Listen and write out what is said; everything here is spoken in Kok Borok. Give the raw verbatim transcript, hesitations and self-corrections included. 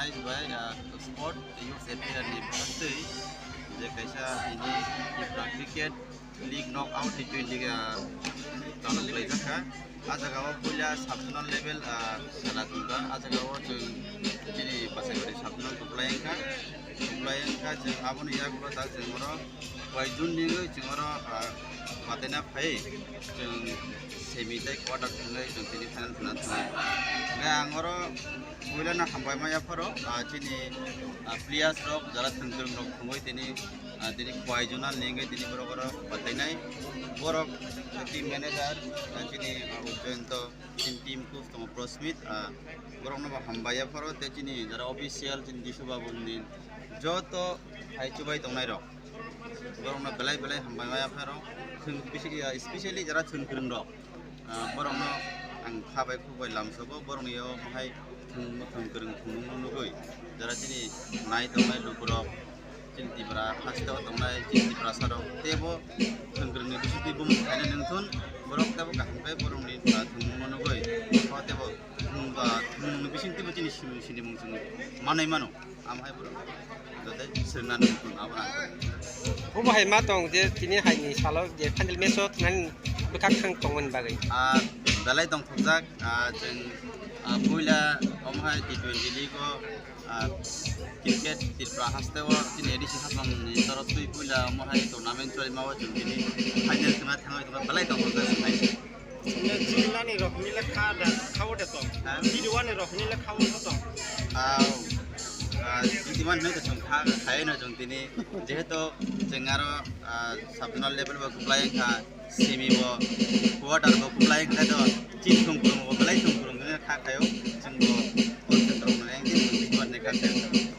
Bai, ah, sport youth affairs ni bwswk twi je kaisa ini Tipra cricket league knockout T twenty, ah, chalo khlaijak kha. Ah jaga o puila sub zonal level, ah, khela tongkha. Ah jaga o chwng chini Basaibari sub zonal kwplai wngkha. Kwplai wngkha, chwng aboni yagulo da chwng oro koi jun ni wngwi chwng oro, ah, bataina phai chwng semi tei quarter thangwi chwng tini final thangna thangnai. Hwnkhe ang oro puilano hambai ma yapharo, ah, chini, ah, players rok jara thwng kwrwng rok thangwi tini, ah, tini koi jun ni wngwi tini borok oro batainai. Borok team manager, ah, chini, ah, Ujjayanta, chini team coach tongo Prosmit, ah, borokno bo hambai yapharo tei chini jara official chini Jisu Babu ni joto hai chubai tongnai rok. Borokno belai belai hambai ma yapharo. Chwng bisi, ah, specially jara chwng kwrwng rok, ah, borokno ang kha bai khuk bai lamsogo, borokni o mohai thwng, thwng kwrwng thwngmungno nugwi jara chini nai tongnai lukurok, chini Tipra hasteo tongnai chini Tiprasa rok teibo thwng kwrwngni bisingtwi bumung khaina nungthun, borok teibo kaham khe borokni, ah, thwngmungno nugwi o teibo thwng, ah, thwngmungni bisingtwibo chini simung sinimung chwng manwi mano. Amo hai borok joto swrwngna nung tong abo rang. Obo hai ma tong je tini hai ni salo je final match o thangnani bwkhak thang tongmani bagwi. Ah, belai tongthokjak, ah, chwng, ah, puila omo hai T twenty league o, ah, cricket Tripura haste o chini A D C hapang ni torop twi puila omo hai tournament choli ma o chwng tini final thangna thangwi tongkha, belai tongthokjak chwng hai. Chini nani rok ni le kha da, kha o de tong. Ha? Bidi wani rok ni le kha o de tong. Au. Ah, bidi wani no de tong kha, khai no jong tini. Jehetu jeng aro, ah, sub zonal level bo kuplai kha, semi bo, quarter bo kuplai kha do, chin thung kurung bo, belai thung kurung ne kha khayo, jeng bo, o thung kurung ne, jeng bo, bidi wani kha khayo.